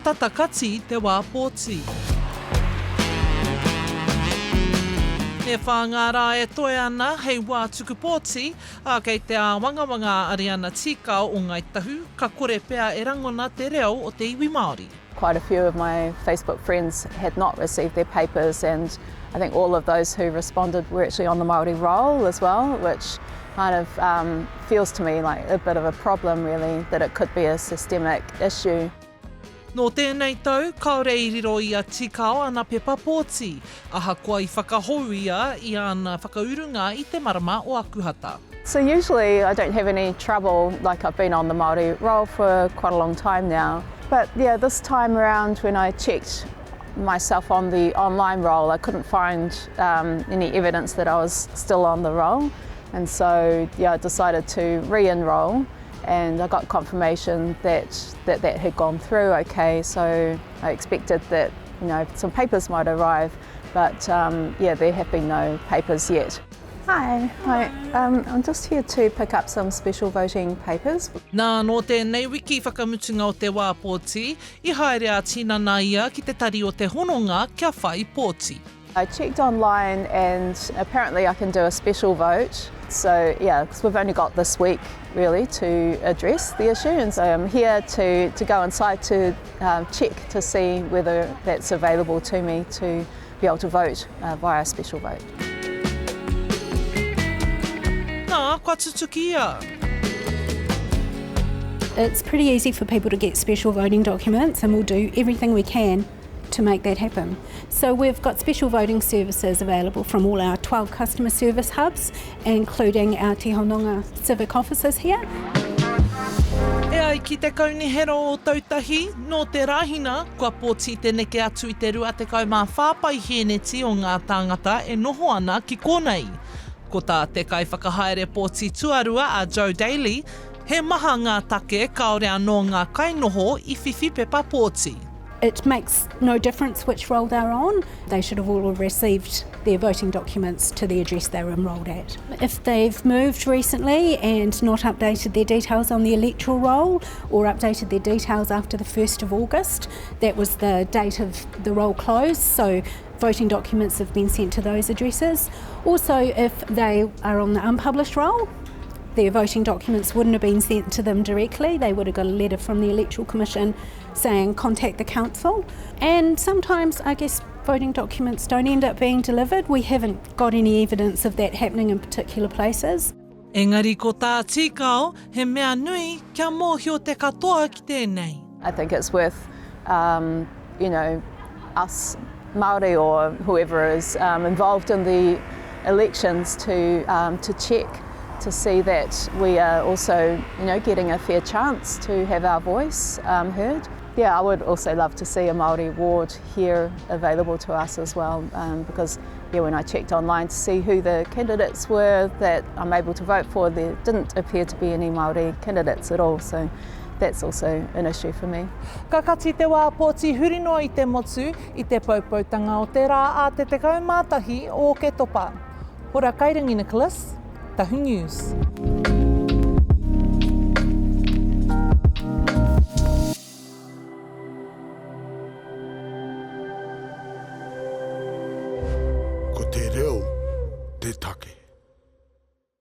tata kati te wā pōti. E whā ngā rā e toe ana hei wā tuku pōti, ā, kei te āwangawanga a Ariana Tīkao o Ngāi Tahu, ka kore pea e rangona te reo o te iwi Māori. Quite a few of my Facebook friends had not received their papers and I think all of those who responded were actually on the Māori roll as well, which kind of um, feels to me like a bit of a problem really, that it could be a systemic issue. Nō tēnei tau, kāore i riro i a Tikao ana pepa pōti, ahakoa i whakahou ia i ana whakaurunga i te marama o Akuhata. So usually I don't have any trouble, like I've been on the Māori roll for quite a long time now. But yeah, this time around when I checked myself on the online roll, I couldn't find um, any evidence that I was still on the roll. And so yeah, I decided to re-enroll and I got confirmation that, that that had gone through okay. So I expected that you know some papers might arrive, but um, yeah, there have been no papers yet. Hi, hi. Um, I'm just here to pick up some special voting papers. Nā, nō tēnei wiki whakamutunga o te wā pōti, i haere ā-tinana ia ki te tari o Te Hononga kia whai pōti. I checked online and apparently I can do a special vote. So yeah, because we've only got this week really to address the issue and so I'm here to, to go inside to um, check to see whether that's available to me to be able to vote uh, via a special vote. Nā, kua tutuki ia. It's pretty easy for people to get special voting documents and we'll do everything we can to make that happen. So we've got special voting services available from all our 12 customer service hubs, including our Te Hononga civic offices here. E ai ki te Kaunihera o Ōtautahi, nō te Rāhina, kua pōti te neke atu i te 24 paihēneti o ngā tāngata e noho ana ki konei. Ko tā te kaiwhakahaere pōti tuarua a Joe Daly, he maha ngā take kāore anō ngā kainoho i whiwhi pepa pōti. It makes no difference which roll they're on, they should have all received their voting documents to the address they were enrolled at. If they've moved recently and not updated their details on the electoral roll or updated their details after the 1st of August, that was the date of the roll close, so voting documents have been sent to those addresses. Also, if they are on the unpublished roll, their voting documents wouldn't have been sent to them directly. They would have got a letter from the Electoral Commission saying contact the council. And sometimes, I guess, voting documents don't end up being delivered. We haven't got any evidence of that happening in particular places. Engari ko tā Tīkao, he mea nui kia mōhio te katoa ki tēnei. I think it's worth, um, you know, us Māori or whoever is um, involved in the elections to, um, to check to see that we are also, you know, getting a fair chance to have our voice um, heard. Yeah, I would also love to see a Māori ward here available to us as well um, because yeah, when I checked online to see who the candidates were that I'm able to vote for, there didn't appear to be any Māori candidates at all. So that's also an issue for me. Ka kati te wā pōti huri noa i te motu i te poupoutanga o te rā a te 11 o Oketopa. Hora Kairangi Nicholas, Tahu News.